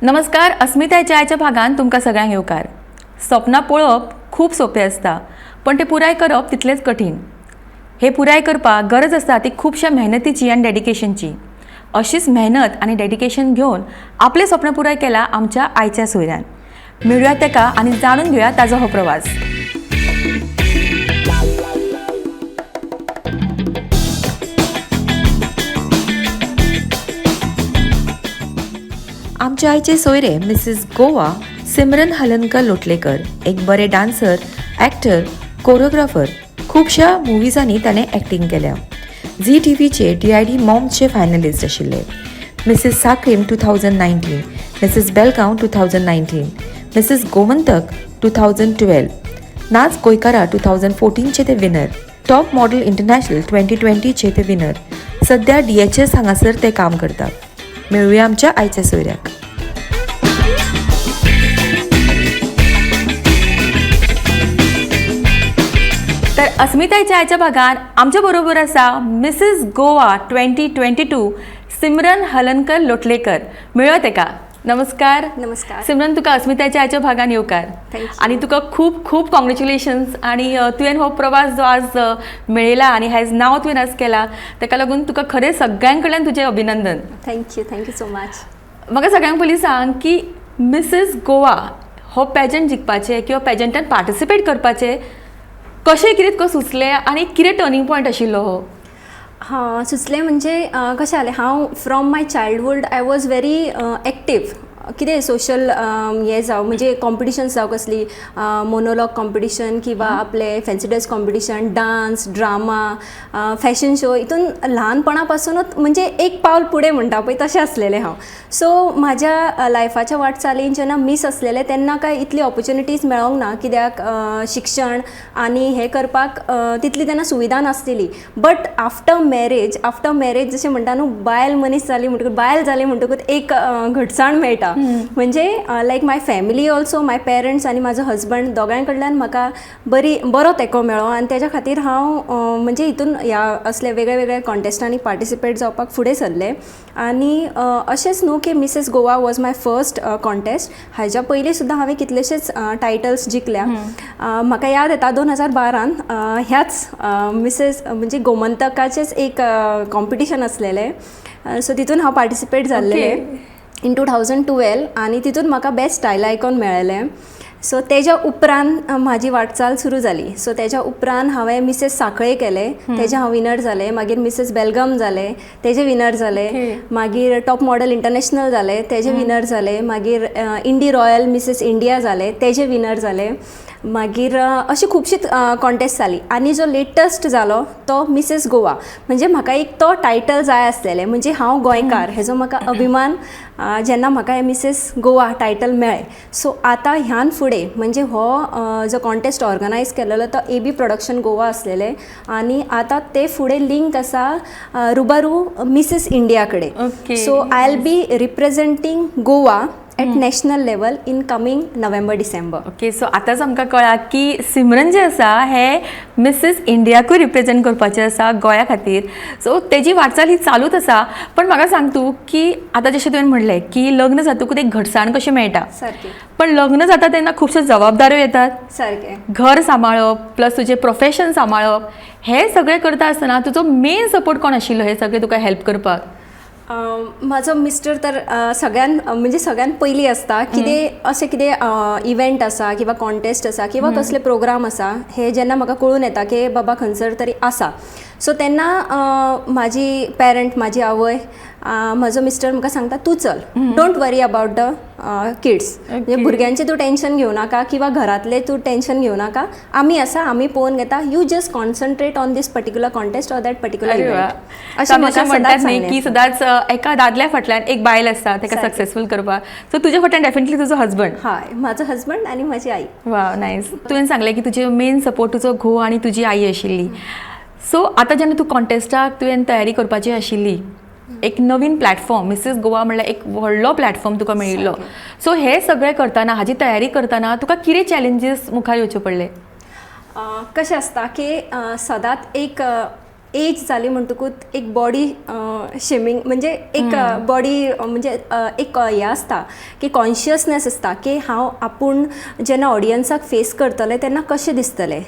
नमस्कार, अस्मितायच्या आयच्या भागान तुमकां सगळ्यांक येवकार. सपनां पळोवप खूब सोंपें आसता, पण तें पुराय करप तितलेंच कठीण. हे पुराय करपाक गरज आसता ती खुबश्या मेहनतीची आनी डेडिकेशनची. अशीच मेहनत आनी डेडिकेशन घेवन आपलें स्वप्न पुराय केलां आमच्या आयच्या सोयऱ्यान. मेळुया ताका आनी जाणून घेवया ताजो हो प्रवास. आमच्या आयचे सोयरे मिसेस गोवा सिमरन हलनकर लोटलेकर, एक बरे डान्सर, ॲक्टर, कोरिओग्राफर. खुबश्या मुवीजांनी ताणें एक्टींग केल्या. झी टी व्हीचे DID मॉमचे फायनलिस्ट आशिल्ले. Mrs Sanquelim 2019, Mrs Belgaum 2019, Mrs Gomantak 2012, नाच गोंयकारा 2014चे ते विनर, टॉप मॉडल इंटरनॅशनल 2020चे ते विनर. सध्या DHS हांगासर ते काम करतात. मेळुया आमच्या आयच्या सोयऱ्याक. तर अस्मितायच्या आयच्या भागान आमच्या बरोबर आसा मिसेस गोवा 2022 सिमरन हलनकर लोटलेकर. मेळुया तेका. नमस्कार. नमस्कार. सिमरन, तुका अस्मितायच्या आयच्या भागान येवकार. Thank you. आणि तुका खूब खूब कॉंग्रेच्युलेशन्स. आणि तुवें हो प्रवास जो आज मेळयला आनी हेज नांव तुवें आज केला, ताका लागून तुका खरें सगळ्यां कडल्यान तुजें अभिनंदन. Thank you, thank you so much. म्हाका सगळ्यांक पयलीं सांग की मिसेस गोवा हो पेजंट जिखपाचें किंवा पेजंटान पार्टिसिपेट करपाचें कशें कितें तुका सुचलें आनी कितें टर्निंग पॉयंट आशिल्लो हो? हां, सुचलें म्हणजे कशें जालें, हांव from my childhood I was very active. कितें सोशल हें जावं, म्हणजे कॉम्पिटिशन्स जावं, कसली मोनोलॉग कॉम्पिटिशन किंवा आपले fancy dress competition, dance, drama, fashion show, हितून ल्हानपणा पासुनूच म्हणजे एक पावल फुडें म्हणटा पळय तशें आसलेलें हांव. सो म्हाज्या लायफाच्या वाटचालीन जेन्ना मीस आसलेलें तेन्ना काय इतली ऑपॉर्च्युनिटीज मेळोंक ना, कित्याक शिक्षण आनी हें करपाक तितली तेन्ना सुविधा नासलेली. But after marriage जशें म्हणटा न्हू, बायल मनीस जाली म्हणटकूच, बायल जाली म्हणटकूच एक घटसाण मेळटा. म्हणजे like my family also, my parents आनी म्हाजो हजबंड, दोगांय कडल्यान म्हाका बरी बरो तेंको मेळ्ळो आनी तेज्या खातीर हांव म्हणजे हितून ह्या असले वेगळे वेगळे कॉन्टेस्टांनी पार्टिसिपेट जावपाक फुडें सरलें. आनी अशेंच न्हू की Mrs Goa was my first contest, हाज्या पयलीं सुद्दां हांवें कितलेशेच टायटल्स जिखल्या. म्हाका याद येता, 2012न ह्याच मिसेस म्हणजे गोमंतकाचेच एक कॉम्पिटिशन आसलेलें, सो तितून हांव पार्टिसिपेट जाल्लें इन 2012 आनी तितून म्हाका बेस्ट स्टायल आयकॉन मेळ्ळेलें. सो तेज्या उपरांत म्हाजी वाटचाल सुरू जाली. सो तेज्या उपरांत हांवें मिसेस साखळे केलें, तेजें हांव विनर जालें. मागीर मिसेस बेलगाम जालें, तेजें विनर जालें. मागीर टॉप मॉडल इंटरनॅशनल जालें, तेजें विनर जालें. मागीर इंडी रॉयल मिसेस इंडिया जालें, तेजें विनर जालें. मागीर अशी खुबशीं कॉन्टेस्ट जाली आनी जो लेटस्ट जालो तो मिसेस गोवा. म्हणजे म्हाका एक तो टायटल जाय आसलेलें, म्हणजे हांव गोंयकार हेजो म्हाका अभिमान जेन्ना म्हाका हें मिसेस गोवा टायटल मेळ्ळें. सो आतां ह्यान फुडें म्हणजे हो जो कॉन्टेस्ट ऑर्गनायज केलेलो तो AB production Goa आसलेलें आनी आतां ते फुडें लिंक आसा रुबारू मिसेस इंडिया कडेन. So I will be representing Goa at national level in coming November, December. Okay, so आतांच आमकां कळ्ळां की सिमरन जें आसा हें मिसेस इंडियाकूय रिप्रेझेंट करपाचें आसा गोंया खातीर. सो तेजी वाटचाल ही चालूच आसा. पण म्हाका सांग तूं की आतां जशें तुवें म्हणलें की लग्न जातकूच एक घटसाण कशी मेळटा, पण लग्न जाता तेन्ना खुबश्यो जबाबदाऱ्यो येतात. घर सांबाळप प्लस तुजें प्रोफेशन सांबाळप, हें सगळें करता आसतना तुजो मेन सपोर्ट कोण आशिल्लो हें सगळें तुका हेल्प करपाक? म्हाजो मिस्टर तर सगळ्यान म्हणजे सगळ्यान पयलीं आसता. कितें अशें कितें इव्हेंट आसा किंवा कॉन्टेस्ट आसा किंवा कसले प्रोग्राम आसा, हे जेन्ना म्हाका कळून येता की बाबा खंयसर तरी आसा, सो तेन्ना म्हाजी पेरंट, म्हाजी आवय, म्हाजो मिस्टर म्हाका सांगता, तूं चल, don't worry about the kids, म्हणजे भुरग्यांचें तूं टेंशन घेवं नाका किंवा घरांतलें तूं टेंशन घेवं नाका, आमी आसा, आमी पळोवन घेता, you just concentrate on this particular contest or that particular event, अशें अशें म्हाका म्हणटात सदांच न्ही की सांगलें. सदांच एका दादल्या फाटल्यान एक बायल आसता ताका सक्सेसफूल करपाक. सो तुज्या फाटल्यान डेफिनेटली तुजो हजबंड. हय, म्हाजो हजबंड आनी म्हाजी आई. वा, नायस. तुवें सांगलें की तुजे मेन सपोर्ट तुजो घोव आनी तुजी आई आशिल्ली. सो आतां जेन्ना तूं कॉन्टेस्टाक तुवें तयारी करपाची आशिल्ली, एक नवीन प्लॅटफॉर्म, मिसेस गोवा म्हणल्यार एक व्हडलो प्लॅटफॉर्म तुका मेळिल्लो, सो हे सगळें करतना, हाजी तयारी करतना तुका कितें चॅलेंजीस मुखार येवचे पडले? कशें आसता की सदांच एक एज जाली म्हणटकूच एक बॉडी शेमिंग, म्हणजे एक बॉडी म्हणजे एक हें आसता की कॉन्शियसनेस आसता की हांव आपूण जेन्ना ऑडियन्साक फेस करतलें तेन्ना कशें दिसतलें.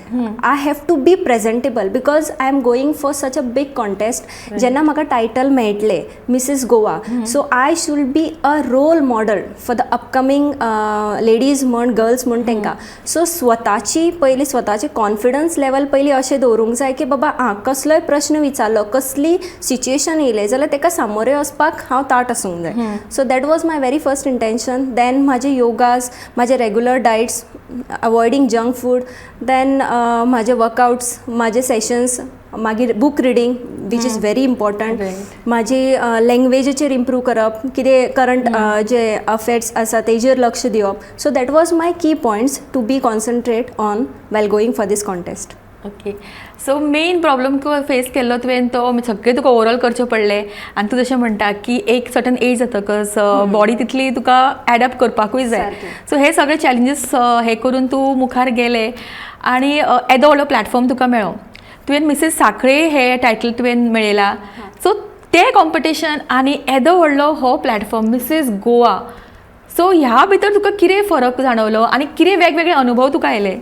I have to be presentable because I am going for such a big contest. जेन्ना म्हाका टायटल मेळटलें Mrs Goa, so I should be a role model for the upcoming ladies म्हण, गर्ल्स म्हण तांकां. सो स्वताची पयली, स्वताचे कॉन्फिडन्स लेवल पयली अशें दवरूंक जाय की बाबा आं, कसलोय प्रश्न विचारलो, कसली सिच्युएशन येयलें जाल्यार ताका सामोरे वचपाक हांव ताट आसूंक जाय. So that was my very first intention. Then म्हाजे योगास, म्हाजे regular diets, avoiding junk food, then म्हाजे वर्कआउट्स, म्हाजे सेशन्स, मागीर book reading, which is very important. म्हाजी लँग्वेजीचेर इम्प्रूव करप, कितें करंट जे अफेर्स आसा तेजेर लक्ष दिवप. So that was my key points to be concentrate on while going for this contest. Okay, so main problem face केल्लो तुवें तो सगळें तुका ओवरऑल करचें पडलें आनी तूं जशें म्हणटा की एक सर्टन एज जातकच बॉडी तितली तुका एडप्ट करपाकूय जाय. सो हे सगळे चॅलेंजीस हे करून तूं मुखार गेलें आनी येदो व्हडलो प्लॅटफॉर्म तुका मेळ्ळो. तुवें मिसीस साखळे हे टायटल तुवें मेळयला. सो तें कॉम्पिटिशन आनी येदो व्हडलो हो प्लॅटफॉर्म मिसीस गोवा, सो ह्या भितर तुका कितें फरक जाणवलो आनी कितें वेगवेगळे अनुभव तुका आयले?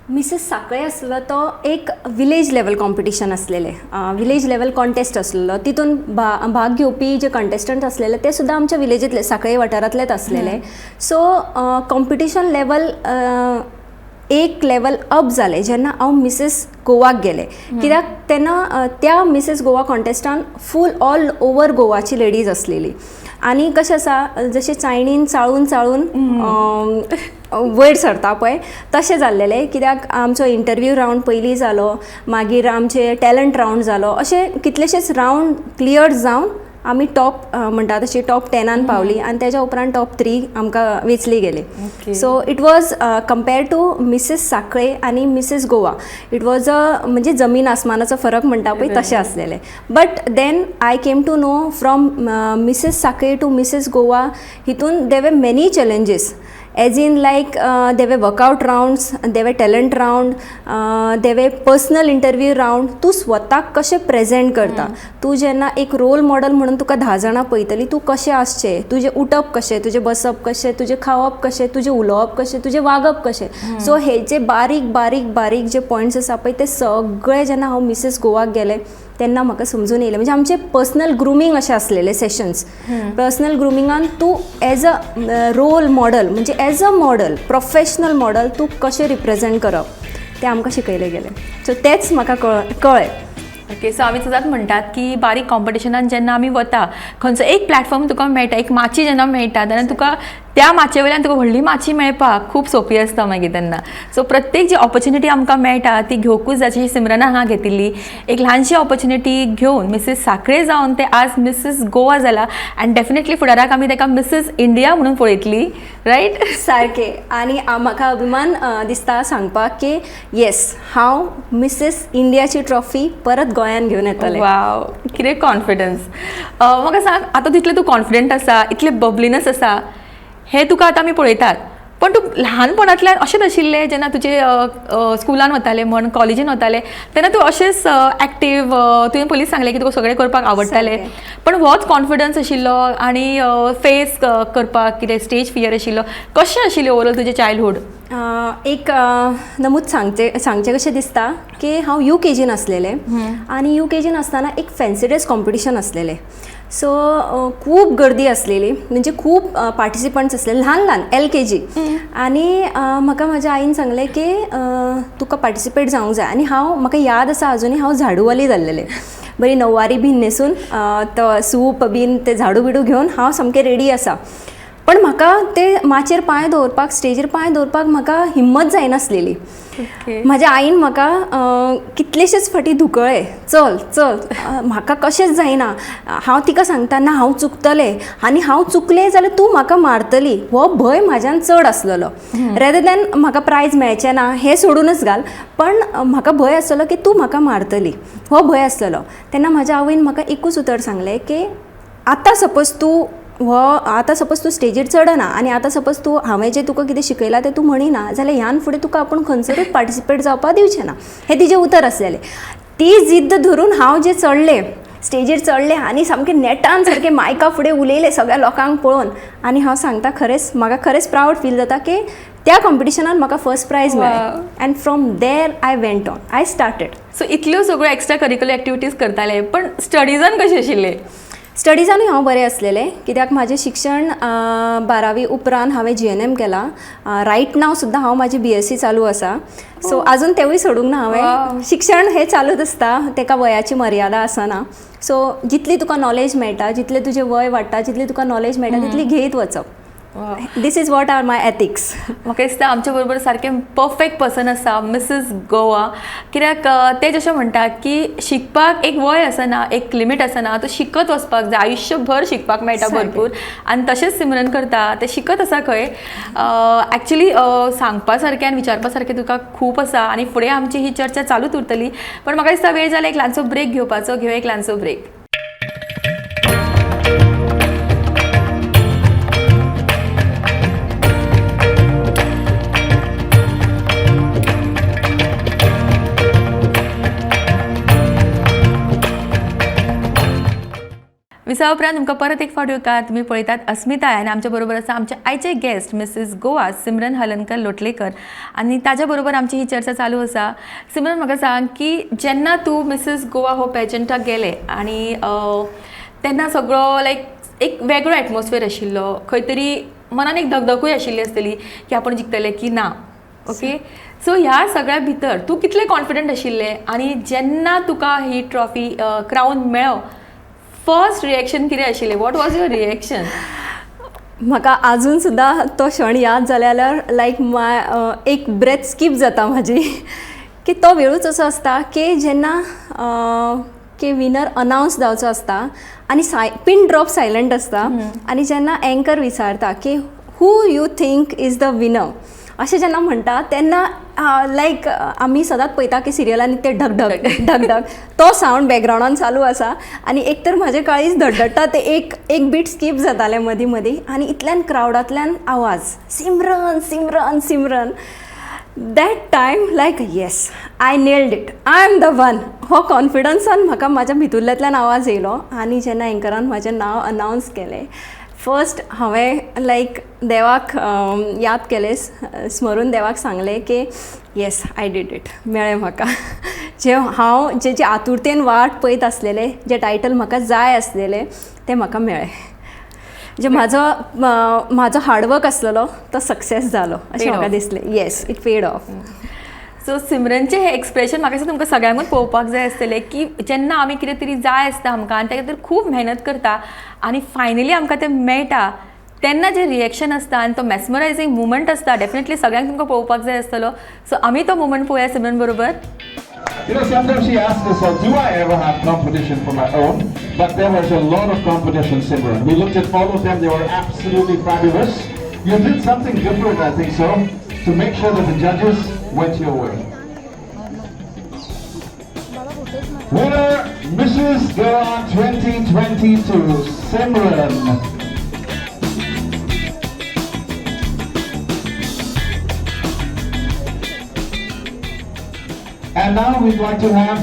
मिसेस साखळे आसलो तो एक विलेज लेवल कॉम्पिटिशन आसलेलें, विलेज लेवल कॉन्टेस्ट आसलेलो. तितून भाग घेवपी जे कंटेस्टंट आसलेले ते सुद्दां आमच्या विलेजींतले, साखळे वाठारांतलेच आसलेले. सो कॉम्पिटिशन लेवल एक लेवल अप जालें जेन्ना हांव मिसेस गोवाक गेलें, कित्याक तेन्ना त्या मिसेस गोवा कॉन्टेस्टान फूल ऑल ओवर गोवाची लेडीज आसलेली. आनी कशें आसा, जशें चायणीन चाळून चाळून वयर सरता पळय, तशें जाल्लेलें. कित्याक आमचो इंटरव्यू रावंड पयलीं जालो, मागीर आमचे टॅलंट रावंड जालो, अशे कितलेशेच रावंड क्लियर जावन आमी टॉप म्हणटा तशी टॉप 10न पावली आनी तेज्या उपरांत टॉप 3 आमकां वेंचली गेली. So it was compare to Mrs Sanquelim आनी Mrs Goa, it was a म्हणजे जमीन आसमानाचो फरक म्हणटा पळय तशें आसलेलें. But then I came to know from Mrs Sanquelim to Mrs Goa हितून there were many challenges, as in like there were workout rounds, there were talent round, there were personal interview round. तूं स्वताक कशें present करता, तूं जेन्ना एक role model म्हणून तुका 10 जाणां पळयतलीं, तूं कशें आसचें, तुजें उठप कशें, तुजें बसप कशें, तुजें खावप कशें, तुजें उलोवप कशें, तुजें वागप कशें. सो हे जे बारीक बारीक बारीक जे पॉयंट्स आसा पळय, ते सगळे जेन्ना हांव मिसीस गोवाक गेलें तेन्ना म्हाका समजून येयलें. म्हणजे आमचें पर्सनल ग्रुमींग अशें आसलेलें सेशन्स. पर्सनल ग्रुमिंगान तूं एज अ रोल मॉडल, म्हणजे as a model, professional model तूं कशें रिप्रेजेंट करप तें आमकां शिकयलें गेलें. सो तेंच म्हाका कळ्ळें. ओके, सो आमी सदांच म्हणटात की बारीक कॉम्पिटिशनान जेन्ना आमी वता, खंयचो एक प्लॅटफॉर्म तुका मेळटा, एक माची जेन्ना मेळटा तेन्ना तुका त्या माचये वयल्यान तुका व्हडली माची मेळपाक खूब सोंपी आसता मागीर तेन्ना. सो प्रत्येक जी ऑपॉर्च्युनिटी आमकां मेळटा ती घेवकूच जाय. जशी सिमरना हांगा घेतिल्ली एक ल्हानशी ऑपॉर्च्युनिटी घेवन मिसीस साखळे जावन ते आज मिसीस गोवा जाला आनी डेफिनेटली फुडाराक आमी ताका मिसीस इंडिया म्हणून पळयतली, रायट? सारकें. आनी म्हाका अभिमान दिसता सांगपाक की येस, हांव मिसीस इंडियाची ट्रॉफी परत गोंयान घेवन येतलें. वाव, कितें कॉन्फिडन्स! म्हाका सांग आतां, तितलें तूं कॉन्फिडंट आसा, इतलें बबलीनस आसा, हें तुका आतां आमी पळयतात, पण तूं ल्हानपणांतल्यान अशेंच आशिल्लें? जेन्ना तुजें स्कुलान वतालें म्हण, कॉलेजीन वतालें तेन्ना तूं अशेंच एक्टीव? तुवें पयलींच सांगलें की तुका सगळें करपाक आवडटालें, पण होच कॉन्फिडन्स आशिल्लो आनी फेस करपाक कितें स्टेज फियर आशिल्लो? कशें आशिल्लें ओवरऑल तुजें चायल्डहूड? एक नमूद सांगचें सांगचें कशें दिसता की हांव you केजीन आसलेलें आनी you केजीन आसतना एक फॅन्सी ड्रेस कॉम्पिटिशन आसलेलें. सो खूब गर्दी आसलेली, म्हणजे खूब पार्टिसिपंट्स आसले, ल्हान ल्हान एलकेजी. आनी म्हाका म्हज्या आईन सांगलें की तुका पार्टिसिपेट जावंक जाय. आनी हांव, म्हाका याद आसा अजुनूय, हांव झाडूवाली जाल्लेलें. बरी नववारी बीन न्हेसून, तो सूप बीन, ते झाडू बिडू घेवन हांव सामकें रेडी आसा, पण म्हाका ते माचयेर पांय दवरपाक, स्टेजीर पांय दवरपाक म्हाका हिम्मत जायनासलेली. म्हाज्या आईन म्हाका कितलेशेच फावटी धुकळ्ळें, चल चल. म्हाका कशेंच जायना. हांव तिका सांगता, ना, हांव चुकतलें आनी हांव चुकलें जाल्यार तूं म्हाका मारतली, हो भंय म्हाज्यान चड आसलेलो. रेदर दॅन म्हाका प्रायज मेळचें ना हें सोडूनच घाल, पण म्हाका भंय आसलेलो की तूं म्हाका मारतली, हो भंय आसलेलो. तेन्ना म्हाज्या आवयन म्हाका एकूच उतर सांगलें की आतां सपोज तूं हो, आतां सपोज तूं स्टेजीर चडना आनी आतां सपोज तूं हांवें जें तुका कितें शिकयलां तें तूं म्हणिना जाल्यार ह्यान फुडें तुका आपूण खंयसरूच पार्टिसिपेट जावपाक दिवचें ना. हें तिजें उतर आसलेलें. ती जिद्द धरून हांव जें चडलें, स्टेजीर चडलें आनी सामकें नेटान सारकें मायका फुडें उलयलें सगळ्या लोकांक पळोवन. आनी हांव सांगता, खरेंच म्हाका खरेंच प्रावड फील जाता की त्या कॉम्पिटिशनान म्हाका फर्स्ट प्रायज मेळ्ळें. And from there I went on, I started. So इतल्यो सगळ्यो एक्स्ट्रा करिक्युलर एक्टिविटीज करताले, पण स्टडिजान कशें आशिल्लें? स्टडिजानूय हांव बरें आसलेलें, कित्याक म्हाजें शिक्षण 12वी उपरांत हांवें जीएनएम केलां. रायट नाव सुद्दां हांव म्हाजी बीएससी चालू आसा, सो आजून तेवूय सोडूंक ना हांवें. शिक्षण हें चालूच आसता, तेका वयाची मर्यादा आसना. सो जितली तुका नॉलेज मेळटा, जितलें तुजें वय वाडटा, जितली तुका नॉलेज मेळटा, तितली घेयत वचप. This is what are my ethics. म्हाका दिसता आमच्या बरोबर सारकें परफेक्ट पर्सन आसा मिसीस गोवा, कित्याक ते जशें म्हणटा की शिकपाक एक वय आसना, एक लिमीट आसना, तो शिकत वचपाक जाय, आयुश्यभर शिकपाक मेळटा भरपूर. आनी तशेंच सिमरन करता, तें शिकत आसा खंय. एक्चुली सांगपा सारकें आनी विचारपा सारकें तुका खूब आसा आनी फुडें आमची ही चर्चा चालूच उरतली, पण म्हाका दिसता वेळ जाला एक ल्हानसो ब्रेक घेवपाचो. घेवया एक ल्हानसो ब्रेक. विसा उपरांत तुमकां परत एक फावट येवकार. तुमी पळयतात अस्मिताय आनी आमच्या बरोबर आसा आमचे आयचे गेस्ट मिसीस गोवा सिमरन हलनकर लोटलेकर आनी ताज्या बरोबर आमची ही चर्चा चालू आसा. सिमरन, म्हाका सांग की जेन्ना तूं मिसीस गोवा हो पेजंटाक गेलें आनी तेन्ना सगळो लायक एक वेगळो एटमॉस्फियर आशिल्लो, खंय तरी मनान एक धगधकूय आशिल्ली आसतली की आपूण जिखतलें की ना, ओके? सो ह्या सगळ्या भितर तूं कितलें कॉन्फिडंट आशिल्लें आनी जेन्ना तुका ही ट्रॉफी क्रावन मेळ्ळो, फर्स्ट रिएक्शन कितें आशिल्लें? What was your reaction? म्हाका आजून सुद्दां तो क्षण याद जाले जाल्यार लायक माय एक ब्रेथ स्कीप जाता म्हाजी, की तो वेळूच असो आसता की जेन्ना की विनर अनावन्स जावचो आसता आनी साय पिन ड्रॉप सायलंट आसता आनी जेन्ना एंकर विचारता की who you think is the winner अशें जेन्ना म्हणटा तेन्ना लायक आमी सदांच पळयता की सिरियलांनी ते ढगढग ढगढग तो सावंड बॅकग्रावंडान चालू आसा आनी एक तर म्हाजें काळीज धडधडटा, ते एक एक बीट स्कीप जातालें मदीं मदीं आनी इतल्यान क्रावडांतल्यान आवाज, Simran Simran Simran. That time like yes, I nailed it, I am the one. हो कॉन्फिडन्सान म्हाका म्हाज्या भितुल्ल्यांतल्यान आवाज येयलो आनी जेन्ना एंकरान म्हाजें नांव अनावन्स केलें, फर्स्ट हांवें लायक देवाक याद केलें, स्मरून देवाक सांगलें की yes, I did it, मेळ्ळें म्हाका जें हांव जे जे आतुरतेन वाट पळयत आसलेलें, जें टायटल म्हाका जाय आसलेलें तें म्हाका मेळ्ळें. जे म्हाजो हार्डवर्क आसलेलो तो सक्सेस जालो अशें म्हाका दिसलें. Yes, it paid off. So सिमरनचें हें एक्सप्रेशन म्हाका दिसता तुमकां सगळ्यांकूच पळोवपाक जाय आसतलें की जेन्ना आमी कितें तरी जाय आसता आमकां आनी ताका खातीर खूब मेहनत करता आनी फायनली आमकां तें मेळटा तेन्ना जें रिएक्शन आसता आनी तो मेस्मरायजींग मुवमेंट आसता, डेफिनेटली सगळ्यांक तुमकां पळोवपाक जाय आसतलो. सो आमी तो मुवमेंट पळोवया सिमरन बरोबर. Sometimes she asks herself, do I ever have competition for my own? But there was a lot of competition, Simran. We looked at all of them, they were absolutely fabulous. You did something different, I think so, to make sure that the judges went your way. Winner, Mrs. Goa 2022, Simran. And now we'd like to have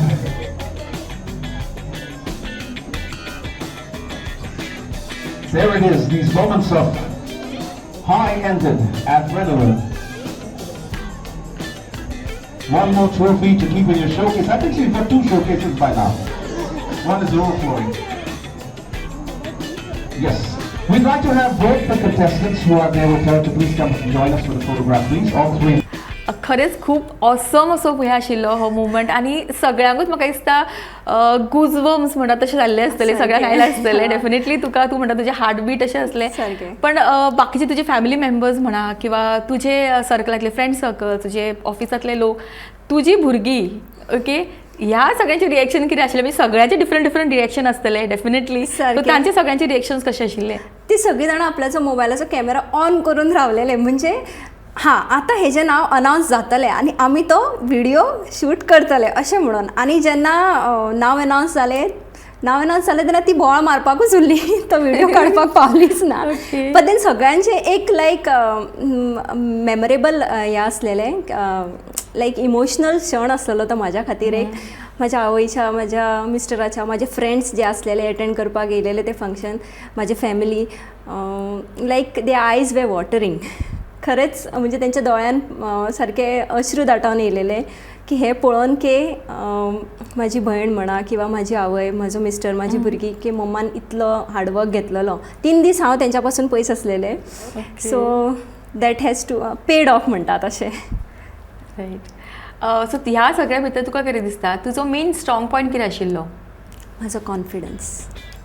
there it is, these moments of high-ended adrenaline. One more trophy to keep in your showcase. I think you've got two showcases by now. One is overflowing. Yes. We'd like to have both the contestants who are there with her to please come and join us for the photograph, please. All three. खरेंच खूब awesome असो हें आशिल्लो हो movement आनी सगळ्यांकूच म्हाका दिसता गुजबम्स म्हणटा तशें जाल्लें आसतलें, सगळ्यांक आयलें आसतलें. डेफिनेटली तुका, तूं म्हणटा तुजें हार्टबीट अशें आसलें, पण बाकीचे तुजे फॅमिली मेंबर्स म्हणा किंवा तुजे सर्कलांतले फ्रेंड सर्कल, तुजे ऑफिसांतले लोक, तुजी भुरगीं, ओके, ह्या सगळ्यांचे रिएक्शन कितें आशिल्लें? म्हणजे सगळ्यांचे डिफरंट डिफरंट रिएक्शन आसतले डेफिनेटली, सो तांचे सगळ्यांचे रिएक्शन कशें आशिल्ले? ती सगळीं जाणां आपल्याचो मोबायलाचो कॅमेरा ऑन करून रावलेले, म्हणजे हां आतां हेजें नांव अनावन्स जातलें आनी आमी तो विडियो शूट करतले अशें म्हणून. आनी जेन्ना नांव अनावन्स जालें, नांव अनावन्स जालें तेन्ना ती बोवाळ मारपाकूच उरली, तो विडियो काडपाक पावलीच ना. बट then सगळ्यांचें एक लायक मेमोरेबल हें आसलेलें, लायक इमोशनल क्षण आसलेलो तो म्हाज्या खातीर एक. म्हाज्या आवयच्या, म्हाज्या मिस्टराच्या, म्हाजे फ्रेंड्स जे आसलेले एटेंड करपाक येयलेले ते फंक्शन, म्हाजे family, like their eyes were watering. खरेंच, म्हणजे तेंच्या दोळ्यान सारके अश्रू दाटावन येयलेले की हें पळोवन की म्हाजी भयण म्हणा किंवा म्हाजी आवय, म्हजो मिस्टर, म्हाजी भुरगीं की मम्मान इतलो हार्डवर्क घेतलेलो. 3 दीस हांव तेंच्या पासून पयस आसलेलें, so that has to paid off म्हणटा तशें. रायट, सो ह्या सगळ्या भितर तुका कितें दिसता, तुजो मेन स्ट्रॉंग पॉयंट कितें आशिल्लो? म्हाजो कॉन्फिडन्स.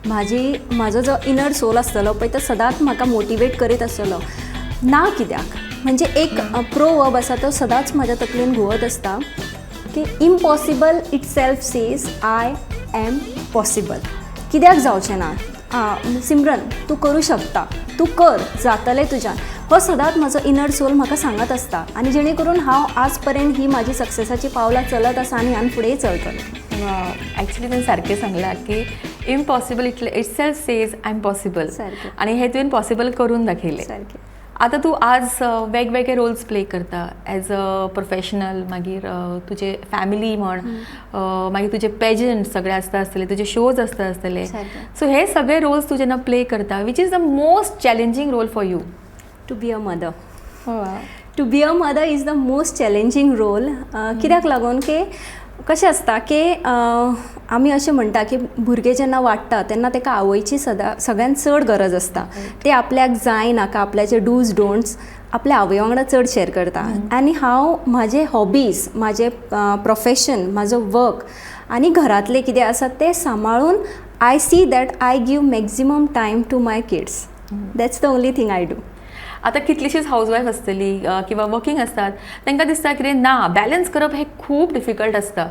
म्हाजो जो इनर सोल आसतलो पळय, तो सदांच म्हाका मोटिवेट करीत आसतलो. ना कित्याक म्हणजे एक प्रोवर्ब आसा, तो सदांच म्हाज्या तकलेन घुंवत आसता की "Impossible itself says I am possible." कित्याक जावचें ना? आं सिमरन, तूं करूं शकता, तूं कर, जातलें तुज्यान. हो सदांच म्हजो इनर सोल म्हाका सांगत आसता आनी जेणे करून हांव आज पर्यंत ही म्हाजी सक्सेसाची पावलां चलत आसा आनी ह्यान फुडेंय चलतलें. ॲक्च्युली तुवें सारकें सांगलां की impossible itself says I am possible. सारकें. आनी हें तुवें पॉसिबल करून दाखयलें. सारकें. आतां तूं आज वेगवेगळे रोल्स प्ले करता एज अ प्रोफेशनल, मागीर तुजे फॅमिली म्हण, मागीर तुजे पेजंट सगळे आसता आसतले, तुजे शोज आसता आसतले. सारकें. सो हे सगळे रोल्स तूं जेन्ना प्ले करता, which is the most challenging role for you? To be a mother. To be a mother is the most challenging role. कित्याक लागून की कशें आसता की आमी अशें म्हणटा की भुरगें जेन्ना वाडटा तेन्ना ताका आवयची सदां सगळ्यान चड गरज आसता. ते आपल्याक जाय नाका, आपल्याचे डूज डोंट्स आपल्या आवय वांगडा चड शेअर करता. आनी हांव म्हाजे हॉबीज, म्हाजें प्रोफेशन, म्हाजो वर्क आनी घरांतलें कितें आसा तें सांबाळून I see that I give maximum time to my kids. That's the only thing I do. आतां कितलीशीच हावज वायफ आसतली किंवा वर्किंग आसतात, तांकां दिसता कितें ना, बॅलन्स करप हें खूब डिफिकल्ट आसता.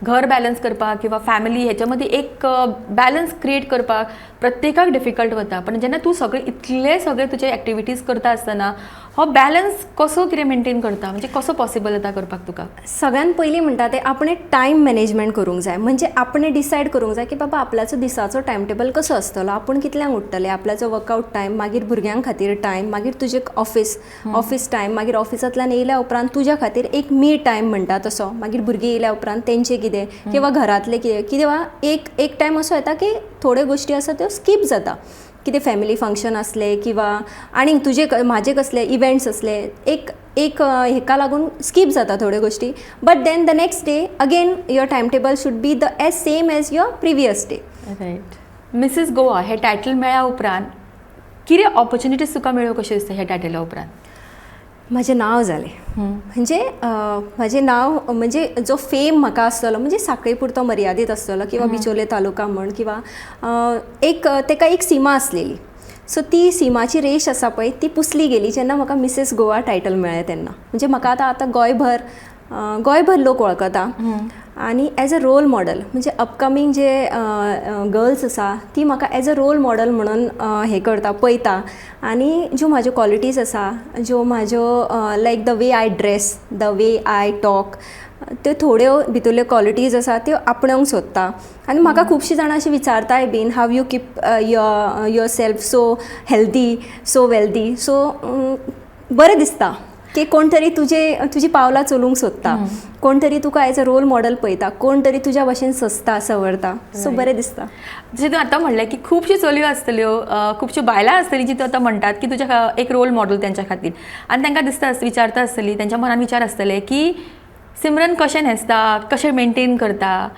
घर बॅलन्स करपाक किंवा फॅमिली हेच्या मदीं एक बॅलन्स क्रिएट करपाक प्रत्येकाक डिफिकल्ट वता. पण जेन्ना तूं सगळे इतले सगळे तुजे एक्टिविटीज करता आसतना हो बॅलन्स कसो कितें मेंटेन करता, म्हणजे कसो पॉसिबल जाता करपाक तुका? सगळ्यात पयलीं म्हणटा तें आपणें टायम मॅनेजमेंट करूंक जाय. म्हणजे आपणें डिसायड करूंक जाय की बाबा, आपल्याचो दिसाचो टायम टेबल कसो आसतलो, आपूण कितल्यांक उठ्ठलें, आपल्याचो वर्कआउट टायम, मागीर भुरग्यां खातीर टायम, मागीर तुजें ऑफिस टायम, मागीर ऑफिसांतल्यान येयल्या उपरांत तुज्या खातीर एक मी टायम म्हणटा तसो, मागीर भुरगीं येयल्या उपरांत तेंचें कितें किंवा घरांतलें कितें. किंवा एक एक टायम असो येता की थोड्यो गोश्टी आसा त्यो स्कीप जाता, कितें फॅमिली फंक्शन आसलें किंवा आनीक तुजे म्हाजे कसले इवेंट्स आसले, एक एक हेका लागून स्कीप जाता थोड्यो गोश्टी. But then the next day again your time table should be the as same as your previous day. Right. Mrs Goa हे टायटल मेळ्ळ्या उपरांत कितें ऑपॉर्च्युनिटीज तुका मेळ्ळ्यो, कशें दिसता ह्या टायटला उपरांत? म्हाजें नांव जालें. म्हणजे म्हाजें नांव म्हणजे जो फेम म्हाका आसतलो, म्हणजे साखळे पुरतो मर्यादीत आसतलो किंवा बिचोले तालुका म्हण किंवा एक तेका एक सीमा आसलेली. सो ती सीमाची रेश आसा पळय, ती पुसली गेली जेन्ना म्हाका मिसेस गोवा टायटल मेळ्ळें तेन्ना. म्हणजे म्हाका आतां आतां गोंयभर लोक वळखता आनी एज अ रोल मॉडल, म्हणजे अपकमींग जे गर्ल्स आसा ती म्हाका एज अ रोल मॉडल म्हणून हें करता, पळयता. आनी ज्यो म्हाज्यो क्वॉलिटीज आसा, ज्यो म्हाज्यो, like the way I dress, the way I talk, त्यो थोड्यो भितरल्यो क्वॉलिटीज आसा त्यो आपणावंक सोदता. आनी म्हाका खुबशीं जाणां अशीं विचारताय बीन, how you keep yourself so healthy, so wealthy? So बरें दिसता की कोण तरी तुजी पावलां चलूंक सोदता, कोण तरी तुका एज अ रोल मॉडल पळयता, कोण तरी तुज्या भशेन सजता सवरता. सो बरें दिसता. जशें तूं आतां म्हणलें की खुबश्यो चलयो आसतल्यो, खुबश्यो बायलां आसतलीं जी तूं आतां म्हणटात की तुज्या एक रोल मॉडल तेंच्या खातीर आनी तांकां दिसता, विचारता आसतली, तेंच्या मनान विचार आसतले की सिमरन कशें न्हेसता, कशें मेंटेन करता,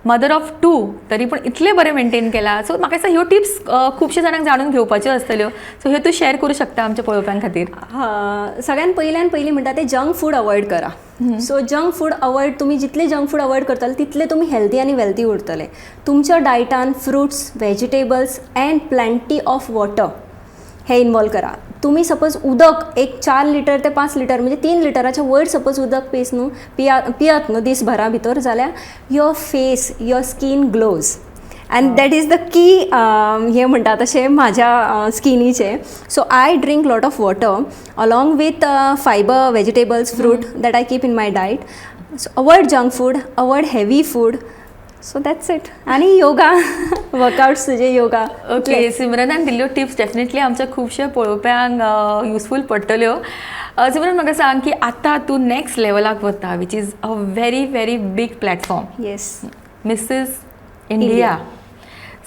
मदर ऑफ टू तरी पूण इतलें बरें मेंटेन केलां. सो म्हाका दिसता ह्यो टिप्स खुबश्या जाणांक जाणून घेवपाच्यो आसतल्यो. सो ह्यो तूं शॅर करूं शकता आमच्या पळोवप्यां खातीर. सगळ्यात पयल्यान पयलीं म्हणटा ते जंक फूड अवॉयड करा. सो जंक फूड अवॉयड, तुमी जितले जंक फूड अवॉयड करतले तितले तुमी हेल्दी आनी वेल्दी उरतले. तुमच्या डायटान fruits, vegetables and plenty of water hey involve करा. तुमी सपोज उदक एक 4 लिटर ते 5 लिटर, म्हणजे 3 लिटराच्या वयर सपोज उदक पेस न्हू, पियात न्हू दीसभरा भितर, जाल्यार your face, your skin glows and that is the key हें म्हणटा तशें म्हाज्या स्किनीचें. So I drink lot of water along with fiber, vegetables, fruit that I keep in my diet. So avoid junk food, avoid heavy food. So that's it. आनी yoga, workouts तुजे, yoga. Okay, सिमरनान दिल्ल्यो tips definitely आमच्या खुबश्या पळोवप्यांक useful पडटल्यो. सिमरन, म्हाका सांग की आतां तूं नॅक्स्ट लेवलाक वता, which is a very very big platform. Yes. Mrs India.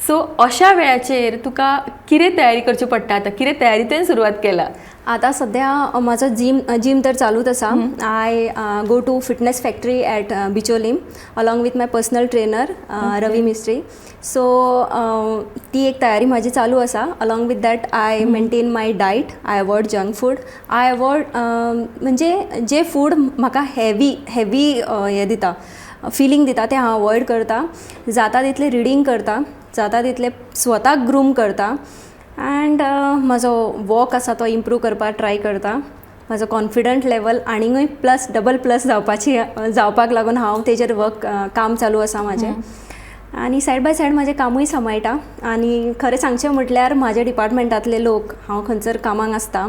So अशा वेळाचेर तुका कितें तयारी करची पडटा आतां, कितें तयारी तुवें सुरवात केला? आतां सद्या म्हाजो जीम तर चालूच आसा. I go to Fitness Factory at Bicholim along with my personal trainer Ravi Mistry. So ती एक तयारी म्हाजी चालू आसा. Along with that, I maintain my diet. I avoid junk food. I avoid म्हणजे जे फूड म्हाका हेवी हेवी हें दिता, फिलींग दिता, तें हांव अवॉयड करता. जाता तितलें रिडींग करता, जाता तितलें स्वताक ग्रूम करता अँड म्हाजो वॉक आसा तो इम्प्रूव करपाक ट्राय करता. म्हाजो कॉन्फिडंट लेवल आनीकूय प्लस, डबल प्लस जावपाक लागून हांव तेजेर वर्क, काम चालू आसा म्हाजें आनी सायड बाय सायड म्हाजें कामूय सांबाळटा. आनी खरें सांगचें म्हटल्यार म्हाज्या डिपार्टमेंटांतले लोक, हांव खंयसर कामाक आसता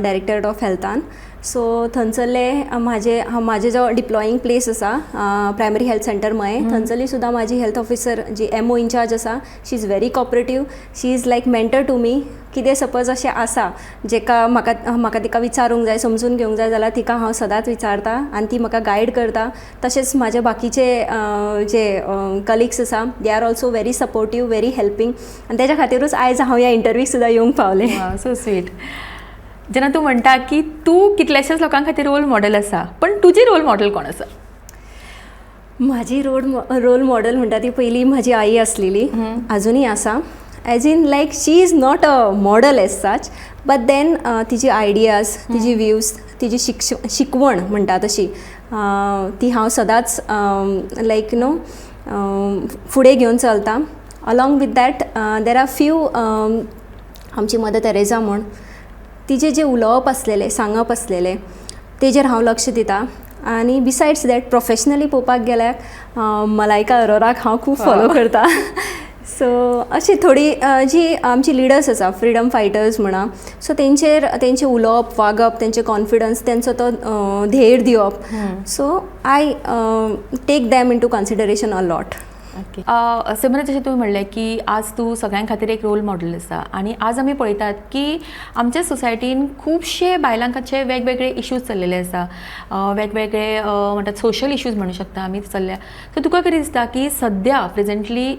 डायरेक्टरेट ऑफ हेल्थान, सो थंयसरले म्हाजे म्हाजे जो डिप्लॉईंग प्लेस आसा, प्रायमरी हेल्थ सेंटर मये, थंयसरली सुद्दां म्हाजी हेल्थ ऑफिसर जी एमओ इनचार्ज आसा, she is very cooperative. She is like mentor to me. कितें सपोज अशें आसा जेका म्हाका तिका विचारूंक जाय, समजून घेवंक जाय जाल्यार तिका हांव सदांच विचारता आनी ती म्हाका गायड करता. तशेंच म्हाजे बाकीचे जे कलिग्स आसा, they are also very supportive, very helping आनी तेज्या खातीरूच आयज हांव ह्या इंटरव्यूक सुद्दां येवंक पावलें. So sweet. जेन्ना तूं म्हणटा की तूं कितल्याशाच लोकां खातीर रोल मॉडेल आसा, पण तुजी रोल मॉडेल कोण आसा? म्हाजी रोल मॉडल म्हणटा ती पयली म्हाजी आई आसलेली, आजुनूय आसा. As in, like, she is not a model as such, but then तिजी आयडियाज, तिजी व्यूज, तिजी शिकवण म्हणटा तशी, ती हांव सदांच लायक न्हू फुडें घेवन चलता. Along with that, there are few, आमची मदर तेरेजा म्हूण, तिजें जें उलोवप आसलेलें, सांगप आसलेलें, तेजेर हांव लक्ष दिता. आनी बिसायड्स that, professionally पळोवपाक गेल्यार मलायका अरोराक हांव खूब फॉलो करता. सो अशी थोडी जी आमची लिडर्स आसा, फ्रिडम फायटर्स म्हणा, सो तेंचेर, तेंचें उलोवप, वागप, तेंचे कॉन्फिडन्स, तेंचो तो धेर दिवप, so I take them into consideration a lot. Okay Simran, जशें तुवें म्हणलें की आज तूं सगळ्यां खातीर एक रोल मॉडेल आसा आनी आज आमी पळयतात की आमच्या सोसायटीन खुबशे बायलांचे वेगवेगळे इश्यूज चल्लेले आसा, वेगवेगळे म्हणटात सोशल इश्यूज म्हणू शकता आमी, चल्ल्या. सो तुका कितें दिसता की सद्या प्रेजेंटली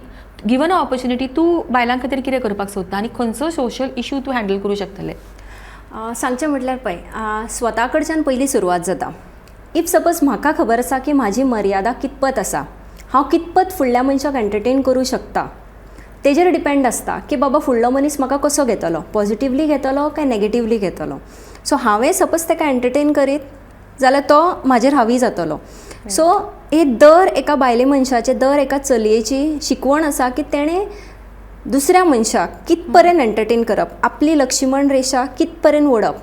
गिवन अ ऑपॉर्च्युनिटी तूं बायलां खातीर कितें करपाक सोदता आनी खंयचो सोशल इशू तूं हँडल करूं शकतलें? सांगचें म्हटल्यार पळय, स्वता कडच्यान पयलीं सुरवात जाता. If suppose म्हाका खबर आसा की म्हाजी मर्यादा कितपत आसा, हांव कितपत फुडल्या मनशाक एंटरटेन करूं शकता, तेजेर डिपेंड आसता की बाबा फुडलो मनीस म्हाका कसो घेतलो, पॉजिटिवली घेतलो काय नेगेटिवली घेतलो. सो हांवें सपोज ताका एंटरटेन करीत जाल्यार तो म्हाजेर हावी जातलो. सो हे दर एका बायले मनशाचे, दर एका चलयेची शिकवण आसा की तेणें दुसऱ्या मनशाक कित पर्यंत एंटरटेन करप, आपली लक्ष्मण रेशा कित पर्यंत ओडप,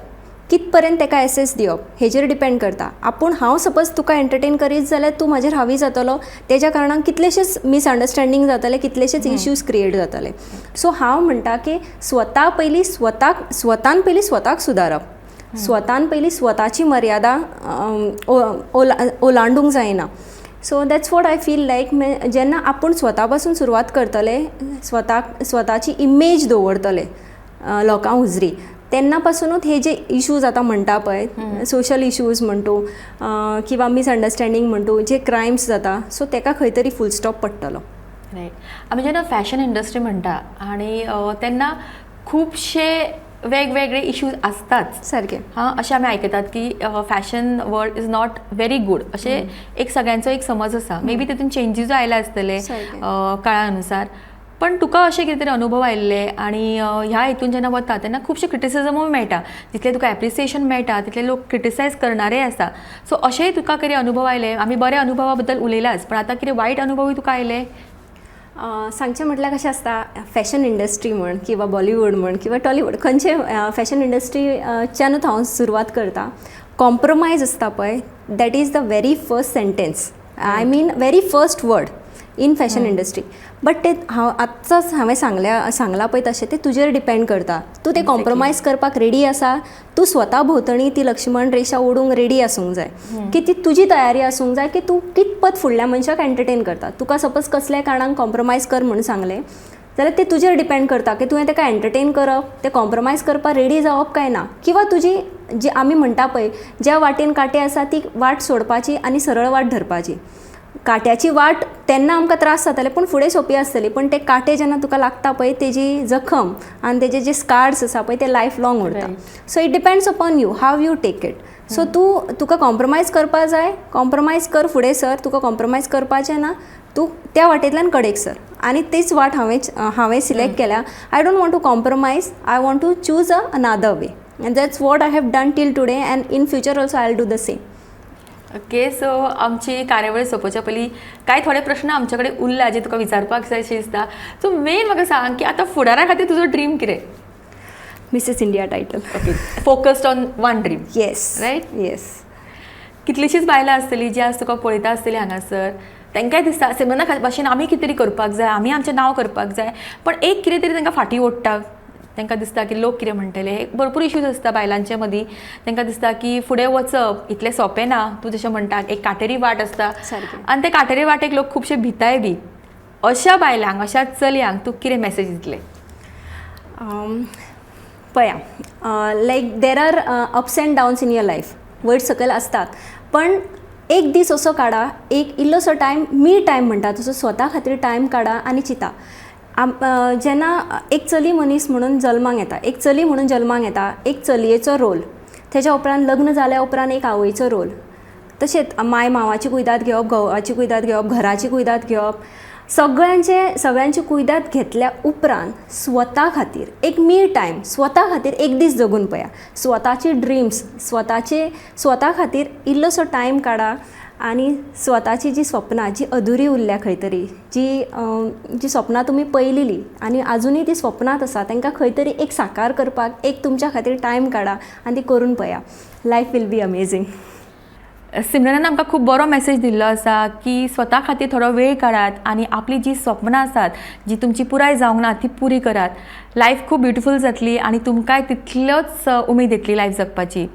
कित पर्यंत ताका एसएस दिवप, हेजेर डिपेंड करता. आपूण हांव सपोज तुका एंटरटेन करीत जाल्यार तूं म्हाजेर हावी जातलो, तेज्या कारणान कितलेशेच मिसअंडरस्टँडींग जातले, कितलेशेच इश्यूज क्रिएट जातले. सो हांव म्हणटा की स्वता पयलीं स्वताक, स्वतान पयलीं स्वताक सुदारप, स्वतान पयलीं स्वताची मर्यादा ओलांडूंक जायना. So that's what I feel like. जेन्ना आपूण स्वता पासून सुरवात करतले, स्वताक, स्वताची इमेज दवरतले लोकां हुजरी, तेन्ना पासुनूच हे जे इश्यूज आतां म्हणटा पळय, सोशल इश्यूज म्हण तूं किंवा मिसअंडरस्टँडींग म्हण तूं, जे क्रायम्स जाता, सो तेका खंय तरी फूल स्टॉप पडटलो. रायट. आमी जेन्ना फॅशन इंडस्ट्री म्हणटा आनी तेन्ना खुबशे वेगवेगळे इश्यूज आसताच. हां, अशें आमी आयकतात की fashion world is not very good, अशें एक सगळ्यांचो एक समज आसा. मे बी तितून चेंजीसूय आयला आसतले काळानुसार, पण तुका अशें कितें तरी अनुभव आयिल्ले आनी ह्या हितून जेन्ना वता तेन्ना खुबशे क्रिटिसिजमूय मेळटा. जितलें तुका एप्रिसिएशन मेळटा तितले लोक क्रिटिसायज करणारेय आसा. सो अशेंय तुका कितें अनुभव आयले? आमी बरे अनुभवा बद्दल उलयलाच, पण आतां कितें वायट अनुभवूय तुका आयले? सांगचें म्हटल्यार कशें आसता, फॅशन इंडस्ट्री म्हण किंवा बॉलिवूड म्हण किंवा टॉलिवूड, खंयचे फॅशन इंडस्ट्रीच्यानूच हांव सुरवात करता. कॉम्प्रोमायज आसता पळय, that is the very first sentence, I mean, very first word in fashion industry. But ते हांव आत्ताच हांवें सांगलां पळय तशें, तें तुजेर डिपेंड करता. तूं तें कॉम्प्रोमायज करपाक रेडी आसा, तूं स्वता भोंवतणी ती लक्ष्मण रेशा ओडूंक रेडी आसूंक जाय, की ती तुजी तयारी आसूंक जाय की तूं कितपत फुडल्या मनशाक एंटरटेन करता. तुका सपोज कसल्याय कारणान कॉम्प्रोमायज कर म्हूण सांगलें जाल्यार तें तुजेर डिपेंड करता की तुवें ताका एंटरटेन करप, तें कॉम्प्रोमायज करपाक रेडी जावप काय ना, किंवा तुजी जी आमी म्हणटा पळय, ज्या वाटेन कांटे आसा ती वाट सोडपाची आनी सरळ वाट धरपाची. कांट्याची वाट. तेन्ना आमकां त्रास जाताले, पूण फुडें सोंपी आसतली. पण ते कांटे जेन्ना तुका लागता पळय, तेजी जखम आनी तेजे जे स्कार्स आसा पळय, ते लायफ लाँग उरता. So it depends upon you how you take it. So तूं तुका कॉम्प्रोमायज करपा जाय, कॉम्प्रोमायज कर, फुडें सर. तुका कॉम्प्रोमायज करपाचें ना, तूं त्या वाटेंतल्यान कडेक सर. आनी तीच वाट हांवें सिलेक्ट केल्या. I don't want to compromise. I want to choose a another way, and that's what I have done till today, and in future also I will do the same. Okay, so आमची कार्यावळ सोंपोवच्या पयलीं कांय थोडे प्रश्न आमचे कडेन उरल्या जे तुका विचारपाक जाय अशें दिसता. सो मेन म्हाका सांग की आतां फुडारा खातीर तुजो ड्रीम कितें? Mrs India title. Okay, focused on one dream. Yes. Right? Yes. कितलीशीच बायलां आसतलीं जी आज तुका पळयता आसतली हांगासर, तांकांय दिसता सिमरना भाशेन आमी कितें तरी करपाक जाय, आमी आमचें नांव करपाक जाय, पण एक कितें तरी तांकां फाटीं ओडटा. तांकां दिसता की लोक कितें म्हणटले. हे भरपूर इश्यूज आसता बायलांचे मदीं. तांकां दिसता की फुडें वचप इतलें सोंपें ना. तूं जशें म्हणटा, एक काटेरी वाट आसता. आनी ते काटेरी वाटेक लोक खुबशे भिताय बी. अशा बायलांक, अशा चलयांक तूं कितें मॅसेज दितलें? पळया, like there are ups and downs in your life. वयर सकयल आसतात, पण एक दीस असो काडा, एक इल्लोसो टायम, मी टायम म्हणटा तसो स्वता खातीर टायम काडा आनी चिंता. जेन्ना एक चली मनीस म्हणून जल्माक येता, एक चली म्हणून जल्माक येता, एक चलयेचो रोल, तेज्या उपरांत लग्न जाल्या उपरांत एक आवयचो रोल, तशेंच माय मावाची कुयदाद घेवप, घोवाची कुयदाद घेवप, घराची कुयदाद घेवप, सगळ्यांचे कुयदाद घेतल्या उपरांत स्वता खातीर एक मी टायम, स्वता खातीर एक दीस जगून पळया. स्वताची ड्रिम्स, स्वताचे स्वता खातीर इल्लोसो टायम काडा आनी स्वताची जी स्वप्नां जी अधुरी उरल्या खंय तरी, जी स्वप्नां तुमी पळयलेली आनी आजुनूय ती स्वप्नांत आसा, तांकां खंय तरी एक साकार करपाक एक तुमच्या खातीर टायम काडा आनी ती करून पळया. Life will be amazing. सिमरनान आमकां खूब बरो मॅसेज दिल्लो आसा की स्वता खातीर थोडो वेळ काडात आनी आपली जी स्वप्नां आसात, जी तुमची पुराय जावंक ना, ती पुरी करात. लायफ खूब ब्युटिफूल जातली आनी तुमकांय तितलोच उमेद येतली लायफ जगपाची.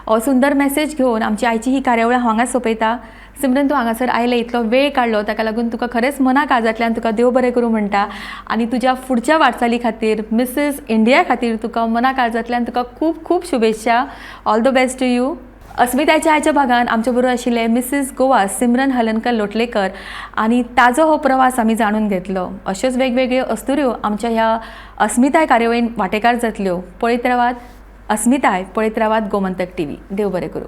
हो सुंदर मॅसेज घेवन आमची आयची ही कार्यावळ हांव हांगाच सोंपयता. सिमरन, तूं हांगासर आयलें, इतलो वेळ काडलो, ताका लागून तुका खरेंच मना काळजांतल्यान तुका देव बरें करूं म्हणटा आनी तुज्या फुडच्या वाटचाली खातीर, मिसीस इंडिया खातीर तुका मना काळजांतल्यान तुका खूब खूब शुभेच्छा. All the best to you. अस्मितायेच्या आयच्या भागान आमचे बरोबर आशिल्ले मिसीस गोवा सिमरन हलनकर लोटलेकर आनी ताजो हो प्रवास आमी जाणून घेतलो. अश्योच वेगवेगळ्यो अस्तुऱ्यो आमच्या ह्या अस्मिताय कार्यावळीन वांटेकार जातल्यो. पळयत रावात अस्मिताय, पळयत रावात गोमंतक टीव्ही. देव बरें करूं.